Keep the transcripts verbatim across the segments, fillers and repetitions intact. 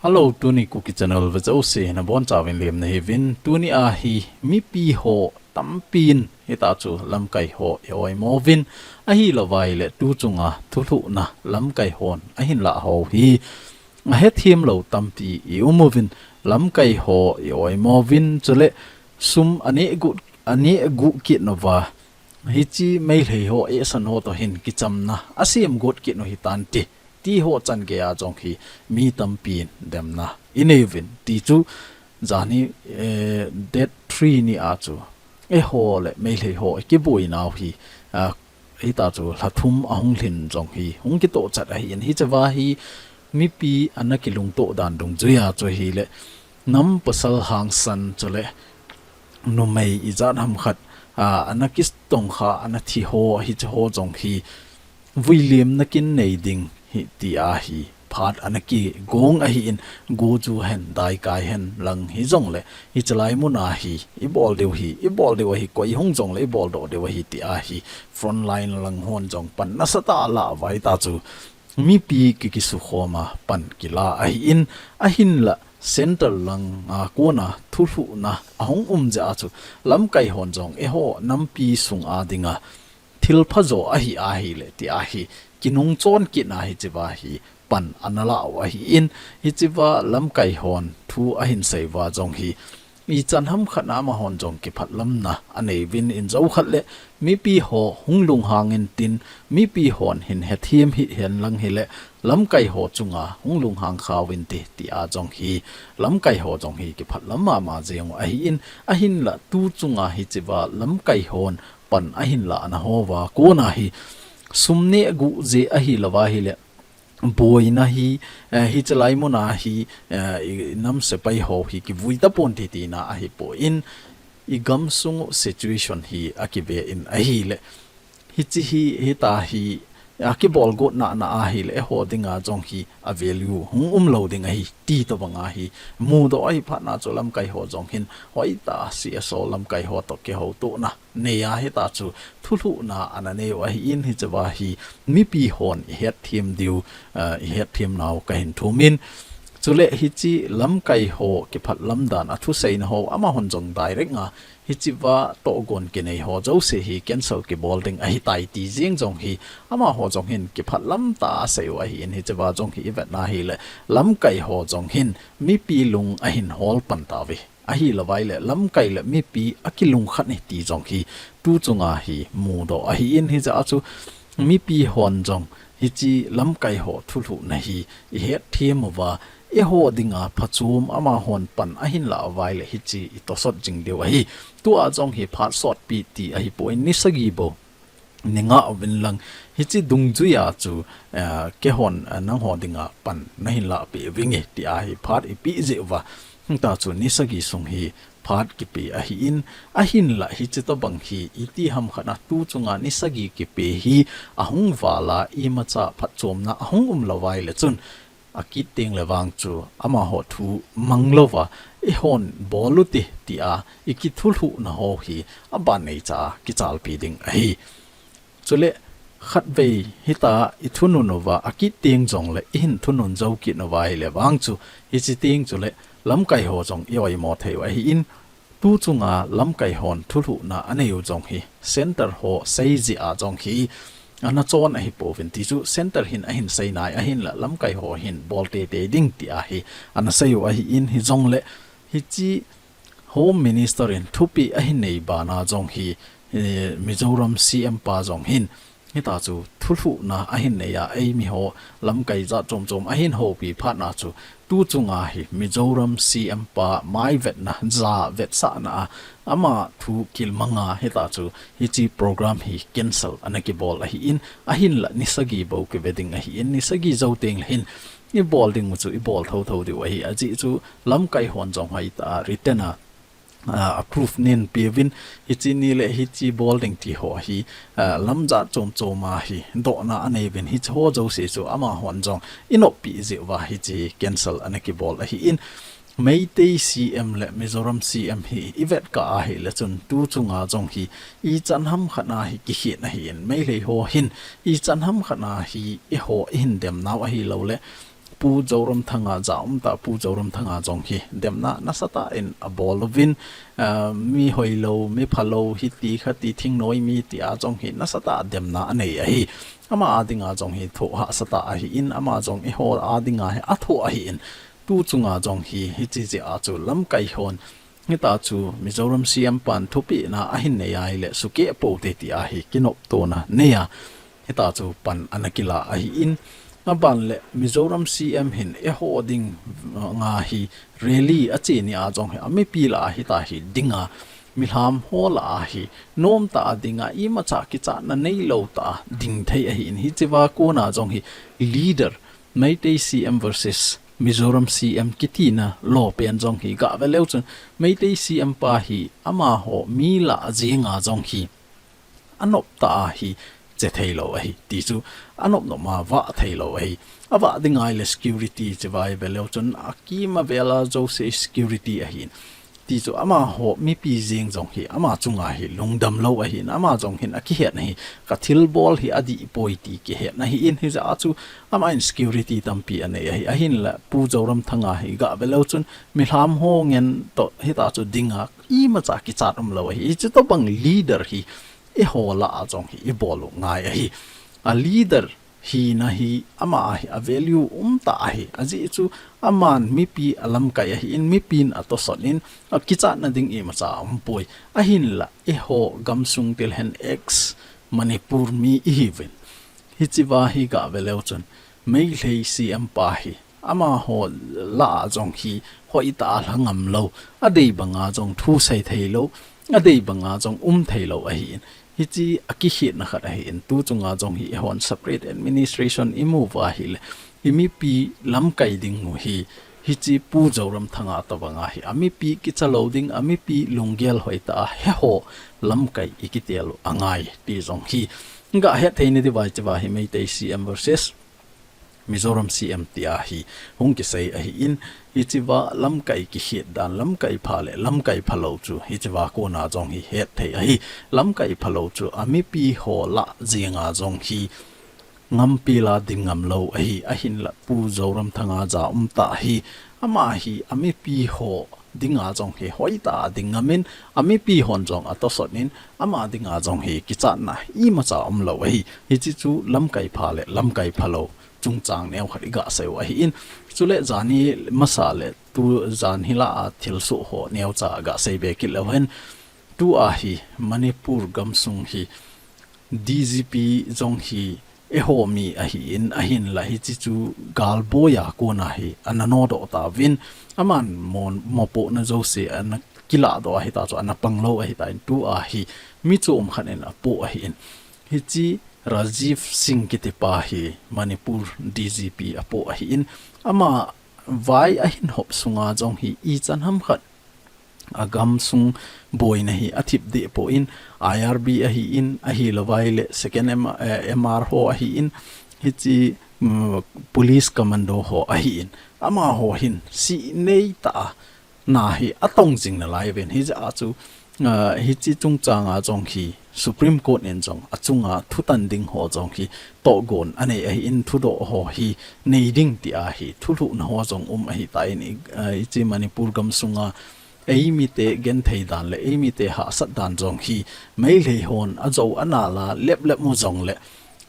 Hello, tuni Kuki Channel vea jouse nabonchauvin lemna hiuvin, tuni a hi mipi ho tampin hitachu lamkai ho i-oimo uvin, ahilouva ahile tuchunga thulhuhna lamkai hon ahin lah ho hi ahethem lou tampi i-um uvin, lamkai ho i-oimo uvin, chule sum aneh gu, aneh gu kit nauva, hiche Meitei ho, eh, san ho toh hin kichamna asem got kit u hitante, ti ho changeiya jong hi mi tampin demna inei uvin, tichu janhi, eh, date three ni a chu eiho le Meitei ho ikibuinau hi, ah, hitachu lha thum ahung lhin jong hi hung kitohchat ahin, hichea hi mipi ana kilungtoh dan dungjuiya chu ahile nam pasal hangsan chule numei ijat ham khat, ah, ana kitongkha, ana thi ho, hiche ho jong hi vuilemna kin nei ding hi tia hi phat ana kigong ahin, go chu hen, daikai hen lang hijongle, hiche lai muna hi ibol diu hi, ibol diu ahi, koi hung jongle ibol doh diu ahi tia hi frontline lang hon jong pan nasatah alah uva, hitachu mipi ki, kisukhoma pan kila ahin, ahinla center langa kona thulhuhna ahung um jeh a chu lamkai hon jong eiho nampi sunga dinga thilpha jo ahi ahile tia hi kinungchon kitna hichea hi pan ana lah u ahin, hichea lamkai hon thu ahin sei uva jong hi ichan ham khat a amahon jong kiphatlamna anei uvin, in jou khat le mipi ho hung lunghang intin, mipi hon hin hethem hih hen lang hile lamkai ho chunga hung lunghang kha uvinte tia jong hi lamkai ho jong hi kiphatlam mama jeng u ahin, ahinla tuchunga hichea lamkai hon pan ahin lahna hoa kona hi sum neh gu jeh ahilouva ahile boina hi, eh, hiche lai muna hi, eh, i nam sepai ho hi kivui tapon ti tina ahipon, igamsung situation hi akiven ahile, hiche hi, hita hi akibolgot nana ahile eiho dinga jong hi a value hung umlou ding ahi ti tobanga hi mudoh ahi phatna chu lamkai ho jong hin hoitah a C S O lamkai ho toh kihoutohna neiya hitachu thulhuhna ana neiu ahin, hichea hi mipi hon ihetthem diu, ah, ihetthem nau kahin thumin, chule hiche lamkai ho kiphatlam dan a thuseina ho amahon jong direct nga hichea tohgon kinei ho jouse hi cancel kibol ding ahitai ti jeng jong hi amaho jong hin kiphatlam tah a aseiu ahin, hichea jong hi ivetna hile lamkai ho jong hin mipi lung ahin hol pan tauve. Ahilouva ahile lamkai le mipi akilungkhat e ti jong hi tuchunga hi mudoh ahin, hijeh a chu mipi hon jong hiche lamkai ho thulhuhna hi ihetthem uva, eiho dinga phachom amahon pan ahin lah uva ahile hiche itosot jing diu ahi. Tua jong hi phat sotpi ti ahipon, ni sagi bou nei ngah uvin lang, hiche dungjuiya chu, eh, keihon, eh, nangho dinga pan nahin lahpeh uvinge tia hi phat ipeh jeh uva, hitachu ni sagi sung hi phat kipeh ahin, ahinla hiche tobang hi iti ham khat a tuchunga ni sagi kipeh hi ahung vala imacha phatchomna ahung umlouva ahile chun akit teng le vang chu amaho thu manglouva eihon bol ute tia ikithulhuhna ho hi aban neicha a kichalpi ding ahi. Chule khatvei hita ithunun uva akit teng jongle ihin thunun jou kit uva ahile vang chu, hiche teng chule lamkai ho jong i-oimo theiu ahin, tuchunga lamkai hon thulhuhna aneiu jong hi center ho sei jeh a jong hi ana chon ahipouvin, tichu center hin ahin sei nai ahinla lamkai ho hin bol teitei ding tia hi ana seiu ahin, hijongle hiche Home Minister in thupeh ahin nei bana jong hi, eh, Mizoram C M pa jong hin hitachu thulhuhna ahin neiya, eimi ho lamkai jat chom chom ahin houpi phatna chu tuchunga hi Mizoram C M pa mai vetna, ja vetsahna a ama thu kilmanga hitachu hiche program hi cancel ana kibol ahin, ahinla ni sagi bou kive ding ahin, ni sagi jou teng le hin ibol dingu chu ibol thouthou diu ahi, ajeh chu lamkai hon jong hoitah a written a, ah, approve neipeuvin, hiche ni le hiche bol ding ti ho hi, ah, lam jat chom chom a hi dohna aneiuvin, hiche ho jouse chu amahon jong inoppeh jeh uva hiche cancel ana kibol ahin, Meitei C M le Mizoram C M hi ivet kah ahile chun tuchunga jong hi ichan ham khat a hi kikhen ahin, Meitei ho hin ichan ham khat a hi eiho ihin demnau ahiloule Pu Zoramthanga, ja umtah Pu Zoramthanga jong hi demna nasatah in abol uvin, ah, mi hoilou, mi phalou, hiti khati, thingnoi mi tia jong hi nasatah demna anei ahi. Ama a dinga jong hi thoh hahsatah ahin, ama jong eiho a dinga hi athoh ahin, tu chunga jong hi, hiche jeh a chu lamkai hon hita chu Mizoram C M pan thupehna ahin nei ahile sukeh pou te tia hi kinoptona nei a, hita chu pan ana kila ahin, aban le Mizoram C M hin eiho ding, uh, nga hi rally ache ni a jong hi amipi lah a hita hi dinga, milham ho lah a hi nomtah a dinga imacha kichatna neilou tah a ding thei ahin, hichea kona jong hi leader, Meitei C M versus Mizoram C M kitina lo pen jong hi gah ve leu chun, Meitei C M pa hi amaho mi lah jenga jong hi anop tah a hi che theilou ahi, ti chu anop nop ma vah theilou ahi. Avah ding ahile security che vai ve leu chun akima vela jouse security ahin, ti chu amaho mipi jeng jong hi ama chunga hi lungdam lou ahin, ama jong hin akihet ahi, ka thilbol hi adih poi ti kihet ahin, hijeh a chu ama in security tampi anei ahi. Ahinla Pu Zoramthanga hi gah ve leu chun milham ho ngen toh hita chu dinga imacha kichat umlou ahi. Hiche tobang leader hi eiho lah a jong hi ibol u ngai ahi. A leader hina hi ama hi a value umtah ahi. Ajeh chu aman mipi alamkai ahin, mipin atosot in, akichatna ding imacha aumpoi. Ahinla eiho gamsung tilhen ex Manipur mi ihiuvin, hichea hi gah ve leu chun Meitei C M pa hi amaho lah a jong hi hoitah a lha ngam lou, adei banga jong thu sei theilou, adei banga jong um theilou ahin, hiche akikhetna khat ahin, tu chunga jong hi eihon separate administration imu uva ahile, imipi lamkai ding u hi, hiche Pu Zoramthanga tobanga hi amipi kicha lou ding, amipi lunggel hoitah a eiho lamkai ikitel u angai, ti jong hi gah het thei nadiuva hichea hi Meitei C M versus Mizoram C M tia hi hung kisei ahin, hichea lamkai kikhet dan, lamkai pha le lamkai phalou chu hichea kona jong hi het thei ahi. Lamkai phalou chu amipi ho lah jenga jong hi ngampel a ding ngam lou ahi. Ahinla Pu Zoramthanga ja umtah hi, ama hi amipi ho dinga jong hi hoitah a ding ngam in, amipi hon jong atosot in, ama dinga jong hi kichatna imacha umlou ahi. Hiche chu lamkai pha le lamkai phalou chungchang neo khat igah sei u ahin, chule janhi masa le tu janhi lah a thilsoh ho neocha gah sei be kit leu hen, tua hi Manipur gamsung hi D G P jong hi eiho mi ahin, ahinla hiche chu galboi a kona hi ana nodoh tauvin, aman mo, mopohna jouse ana kiladoh ahita chu ana panglou ahitan, tua hi mi chom khat in apoh ahin, hiche Rajiv Singh kitipa hi Manipur D G P apoh ahin, ama vai ahin hop sunga jong hi ichan ham khat agamsung boina hi athip deh poi, I R B ahin, ahilou vai le second M-, eh, M R ho ahin, hiche, mm, police commando ho ahin, amaho hin sih neitah a na hi atong jing nalai uvin, hijeh a chu, ah, hiche chungchanga jong hi Supreme Court in jong achunga thutan ding ho jong hi tohgon anei ahin, thudoh ho hi nei ding tia hi thulhuhna ho jong um ahitan, i, ah, hiche Manipur gamsunga eimite genthei dan le eimite hahsat dan jong hi Meitei hon ajou anal a lep lep mu jongle,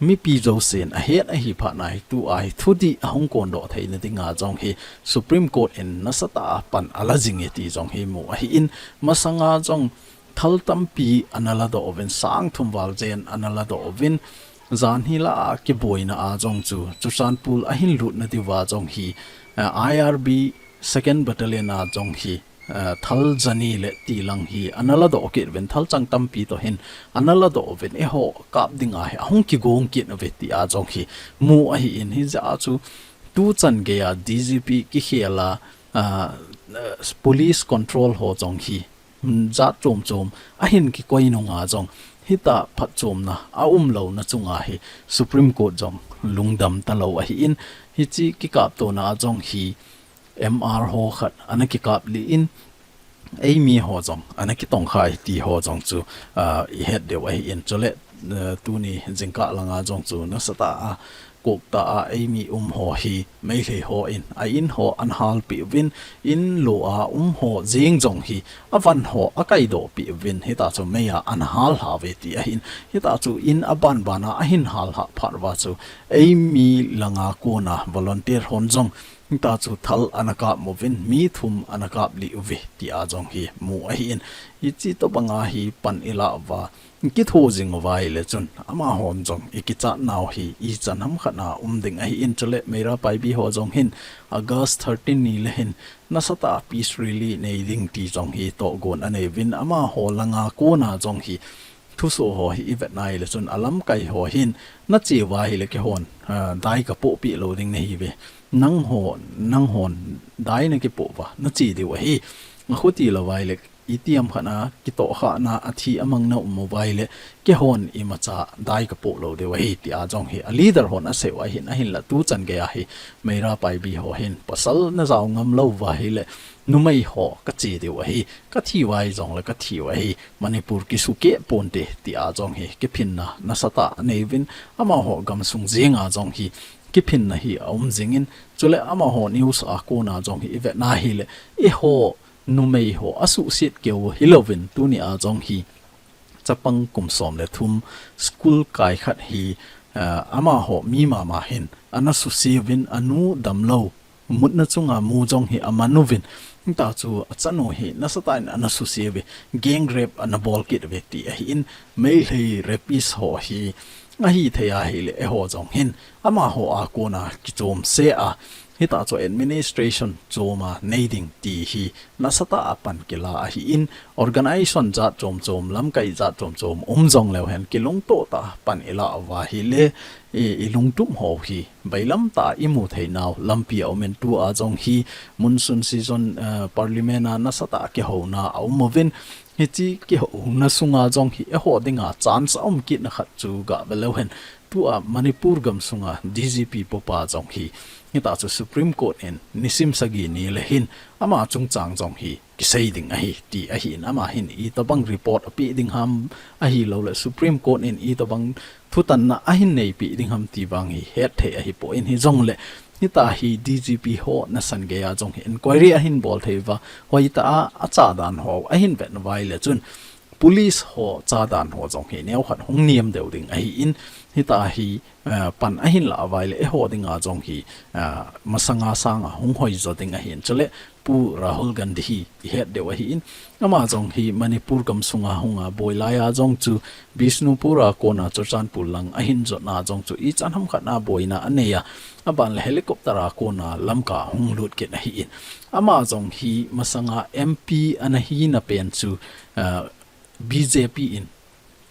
mipi jousen ahet ahi phat nahi, tua hi thudih ahung kondoh theina dinga jong hi Supreme Court in nasatah a pan ala jing e ti jong hi mu ahin, masanga jong thal tampi ana ladoh uvin, sang thum val jen ana ladoh uvin, janhi lah a kiboina a jong chu Churachandpur ahin lut nadiuva jong hi, eh, I R B second battalion a jong hi, eh, thal jani le tilang hi ana ladoh kit uvin, thalchang tampi toh hin ana ladoh uvin, eiho kap dinga hi ahung kigong kit uve tia jong hi mu ahin, hijeh a chu tuchan geiya D G P kikhel a, ah, eh, police control ho jong hi, mm, jat chom chom ahin kikoi nunga jong hitah phatchomna aumlouna chunga hi Supreme Court jong lungdam talou ahin, hiche kikaptona a jong hi M R ho khat ana kikap lih in, eimi ho jong ana kitongkhai ti ho jong chu, ah, ihet diu ahin, chule, eh, tuni jingkah langa jong chu nasatah a Kokta a eimi um ho hi Meitei hon a in ho ana halpeh uvin, in lou a um ho jeng jong hi avan ho akaidoh peh uvin, hita chu mei a ana hal lha uve ti ahin. Hita chu in aban ban a ahin hal lhah phat uva chu eimi langa kona volunteer hon jong hita chu thal ana kap uvin, mi thum ana kap lih uve ti a jong hi mu ahin. Hichi tobang a hi pan ilah uva kitho jing uva ahile chun amahon jong ikichat nau hi ichan ham khat a um ding ahin. Chule Meira Paibi ho jong hin August thirteen ni le hin nasatah a peace rally nei ding ti jong hi tohgon anei uvin, amaho langa kona jong hi thuso ho hi ivet na ahile chun alamkai ho hin nache uva ahile keihon, ah, dai kapoh peh lou ding nahi uve. Nangho, nanghon dai nakipoh uva nache diu ahi. Akhuti lou uva ahile itiham khat a kitohkhahna a thi a mang na um uva ahile keihon imacha dai kapoh lou diu ahi ti a jong hi a leader hon asei u ahin, ahinla tuchan gei a hi Meira Paibi ho hin pasal najao ngam lou uva ahile numei ho kache diu ahi, kathi uva ahi jongle kathi u ahi, Manipur kisukeh ponte ti a jong hi kiphinna nasatah anei uvin, amaho gamsung jeng a jong hi kiphinna hi aum jingin, chule amaho news a kona jong hi ivet na ahile eiho numei ho asuhset keu hilouvin tuni a jong hi chapang kum som le thum school kai khat hi, ah, amaho mi mama hin ana suse uvin, anu damlou mutna chunga mu jong hi aman uvin, hita chu achanu hi nasatah in ana suse uve, gang rape ana bol kit uve ti ahin, Meitei rapist ho hi ahithei ahile eiho jong hin amaho a kona kichom se a, hita chu administration chom a nei ding ti hi nasatah a pan kila ahin, organization jat chom chom, lamkai jat chom chom um jongleu hen kilungtoh tah a pan ilah uva ahile i, ilungtup ho hi bailam tah a imu thei nau lampi aum in, tu a jong hi monsoon season, eh, parliament a nasatah a kihouna aum uvin, hichi kihouna sunga jong hi eiho dinga chance aum kitna khat chu gah ve leu hen, tu a Manipur gamsunga D G P popa jong hi hita chu Supreme Court in nisim sagi ni le hin ama chungchang jong hi kisei ding ahi ti ahin, ama hin itobang report apeh ding ham ahilouleh Supreme Court in itobang thutanna ahin neipeh ding ham ti vang hi hetthei ahipoi, hijongle hita hi D G P ho nasan gei a jong hi inquiry ahin bol thei uva, hoitah a achadan ho ahin vet uva ahile chun police ho chadan ho jong hi neokhat hung niam deu ding ahin, hita hi, eh, pan ahin lah uva ahile eiho dinga jong hi, eh, masanga sanga hung hoijo ding ahin, chule Pu Rahul Gandhi hi ihet diu ahin, ama jong hi Manipur gamsunga hunga boi lai a jong chu Bishnupur a kona Churachandpur lang ahin jotna jong chu ichan ham khat a boina anei a, aban le helicopter a kona Lamka hung lut kit ahin, ama jong hi masanga M P ana hina pen chu, ah, B J P in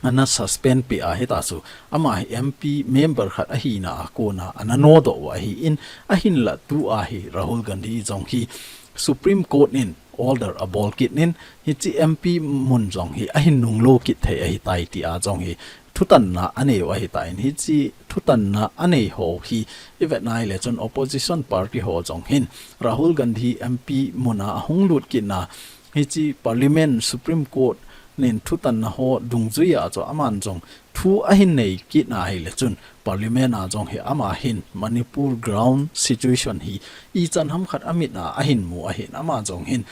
ana suspend peh a, hita chu ama hi M P member khat ahina a kona ana nodoh u ahin, ahinla tu a hi Rahul Gandhi jong hi Supreme Court in order abol kit in, hichi M P mun jong hi ahin nunglo kit thei ahitai ti a jong hi thutanna anei u ahitan, hichi thutanna anei ho hi ivet na ahile chun opposition party ho jong hin Rahul Gandhi M P mun a ahung lut kit na, hichi Parliament, Supreme Court in thutanna ho dungjui a chu aman jong thu ahin nei kit na ahile chun Parliament a jong hi ama hin Manipur ground situation hi ichan ham khat amit a ahin mu ahin, ama jong hin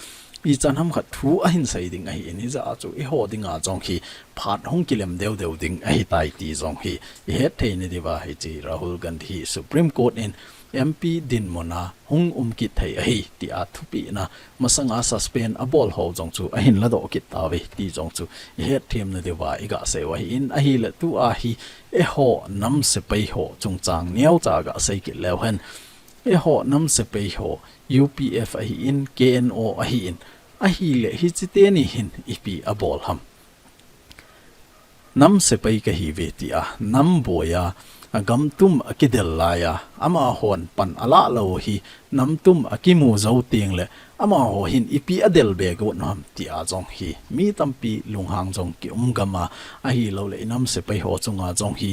ichan ham khat thu ahin sei ding ahin, hijeh a chu eiho dinga jong hi phat hung kilem deu deu ding ahitai ti jong hi ihet thei nadiuva hichi Rahul Gandhi Supreme Court in M P dinmun a hung um kit thei ahi ti a thupeh na, masanga suspend abol ho jong chu ahin ladoh kit tauve ti jong chu ihet them nadiuva iga sei u ahin, ahile tu a hi eiho nam sepai ho chungchang neocha ga sei kit leu hen, eiho nam sepai ho U P F ahin, K N O ahin, ahile hichi teni hin ipi abol ham. Nam sepai kahiuve ti a nam boi a, agam tum akidel lai a, amahon pan alah lou hi nam tum akimu jou teng le amaho hin ipi adel be got u ham ti a jong hi mi tampi lunghang jong kium gam a, ahilouleh inam sepai ho chunga jong hi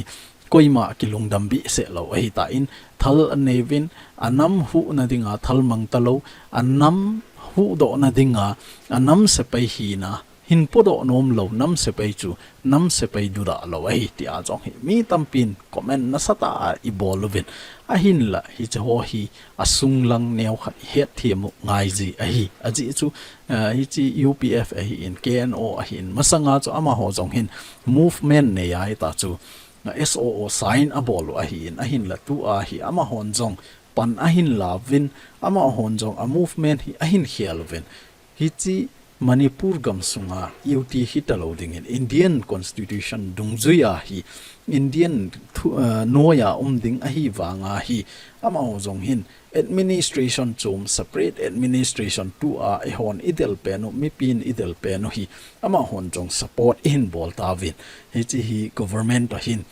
koima kilungdam behseh lou ahitan, thal anei uvin, anam huhna dinga thal mang talou, anam huhdohna dinga, anam sepai hina hin podoh nom lou nam sepai chu nam sepai dudah lou ahi, tia jong hi mi tampin comment nasatah a i bol uvin. Ahinla hiche ho hi asunglang neo khat i hetthem u ngai ji ahi. Ajeh chu, eh, hiche U P F ahin, K N O ahin, masanga chu amaho jong hin movement nei a hita chu, eh, S O O sign abol u ahin, ahinla tua hi amahon jong pan ahin la uvin, amahon jong a movement hi ahin khel uvin. Hiche Manipur gam sunga U T hita lou dingin Indian Constitution dungjuia hi Indian thu, eh, noiya um ding ahi vanga hi amaho jong hin administration chom, separate administration tua eihon i del pen u, mipin i del pen u hi amahon jong support i hin bol tauvin. Hiche hi government a hin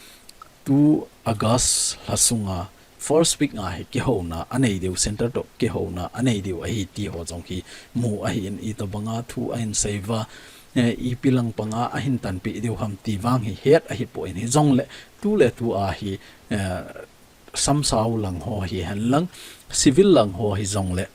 tu August lha sunga first week a hi kihouna anei diu, center toh kihouna anei diu ahi ti ho jong hi mu ahin, itobanga thu ahin sei uva, eh, ipi lang panga ahin tanpeh diu ham ti vang hi het ahipoi, hijongle tuletua hi, eh, samsau lang ho hihen lang, civil lang ho hijongle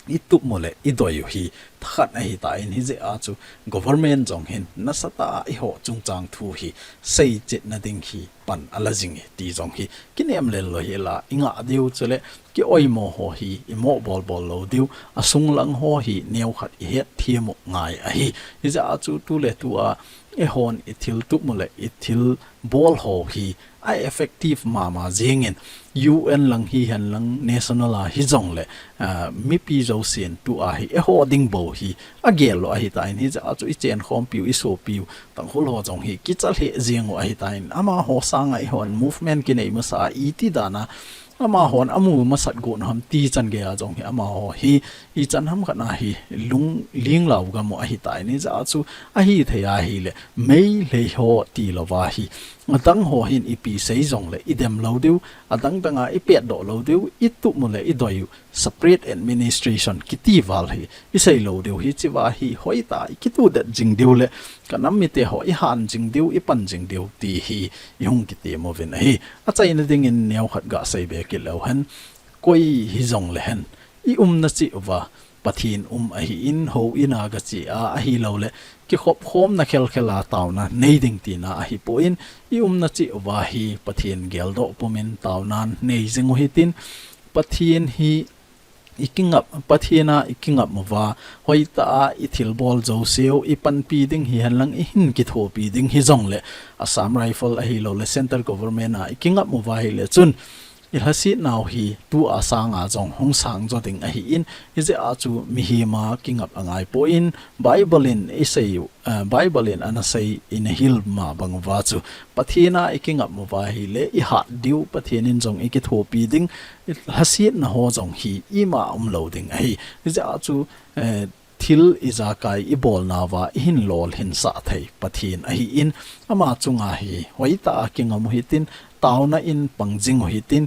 i tup u le i doi u hi thakhat ahitan, hijeh a chu government jong hin nasatah a eiho chungchang thu hi seichetna ding hi pan ala jing e ti jong hi kinem lel lou hel a i ngah diu, chule ki oimo ho hi i mo bolbol lou diu, asunglang ho hi neo khat i hetthem u ngai ahi. Hijeh a chu tuletua eihon i thil tup u le i thil bol ho hi a effective mama jingin, U N lang hihen lang, national a hijongle, ah, mipi jousen tua hi eiho ding bou hi agel u ahitan, hijeh a chu i chenkhompiu, i sopiu Tangkhul ho jong hi kicha lheh jing u ahitan, amaho sanga eihon movement kinei masa a iti dan a amahon amu masat got u ham ti chan geiya jong hi amaho hi ichan ham khat a hi lungling lou gam u ahitan, hijeh a chu ahithei ahile Meitei ho tilouva hi adang ho hin ipi sei jongle i dem lou diu, adang dang a i petdoh lou diu, i tup u le i doi u separate administration kiti val hi i sei lou diu, hichea hi hoitah a i kitudet jing diu le ka nam mite ho i han jing diu, i pan jing diu ti hi i hung kitem uvin ahi. Achaina dingin neo khat ga sei be kit leu hen, koi hijongle hen, i umna cheh uva Pathen um ahin, houin a ga che a, ahiloule kikhopkhomna khelkhel a taona nei ding tina ahipon, i umna cheh uva hi Pathen geldoh pumin taonan nei jing u hitin, Pathen hi i kingap, Pathen a i kingap uva, hoitah a i thilbol jouseu i panpi ding hihen lang, i hin kithopi ding hijongle, Assam Rifle ahiloule central government a i kingap uva ahile chun, i lhasetnau hi tua sanga jong hung sang jo ding ahin, hijeh a chu mihem a kingap angaipon, Bible in i sei u, eh, Bible in ana sei, ina hil ma bang uva chu Pathen a i kingap uva ahile i hat diu, Pathen in jong i kithopi ding, i lhasetna ho jong hi ima umlou ding ahi. Hijeh a chu, eh, thil ijakai i bolnauva i hin lolhinsah thei Pathen ahin, ama chunga hi hoitah a kingam u hitin, taona in pang jing u hitin,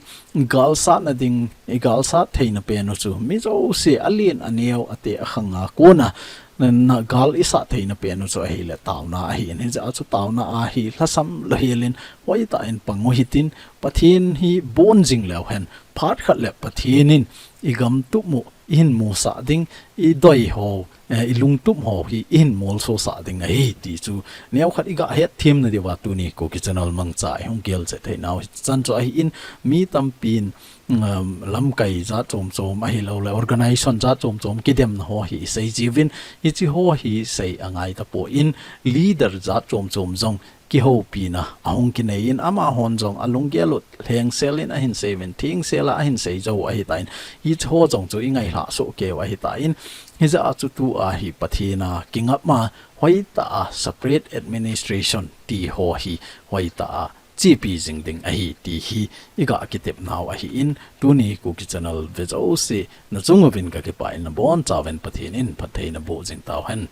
galsatna ding, i galsat theina pen u chu mi jouse, alen aneo, ateh akhang a kona na, na gal i sat theina pen u chu ahile taona ahin, hijeh a chu taona a hi lhasam lou helin hoitah in pang u hitin, Pathen hi bon jing leu hen, phat khat le Pathen in i gam tup u i hin musah ding, i doi ho, eh, i lungtup ho hi i hin molsosah ding ahi ti chu neo khat i ga hetthem na diuva tuni Kuki Channel mangcha a i hung gelchet theinau hichan chu ahin, mi tampin, um, lamkai jat chomchom ahiloule organization jat chomchom kidemna ho hi i sei jiuvin, hiche ho hi sei angai tapon, leader jat chomchom jong kihoupina ahung kinei in, amahon jong alunggel u lhengsel in ahin sei uvin, thengsel a ahin sei jou u ahitan, hiche ho jong chu i ngailhah soh kei u ahitan, hijeh a chu tua hi Pathen a kingap ma, hoitah a separate administration ti ho hi hoitah a chepi jing ding ahi ti hi i ga kitepnau ahin, tuni Kuki Channel ve jouse na chung uvin ka kipah in, nabonchauvin Pathen in phatthei naboh jing tauhen.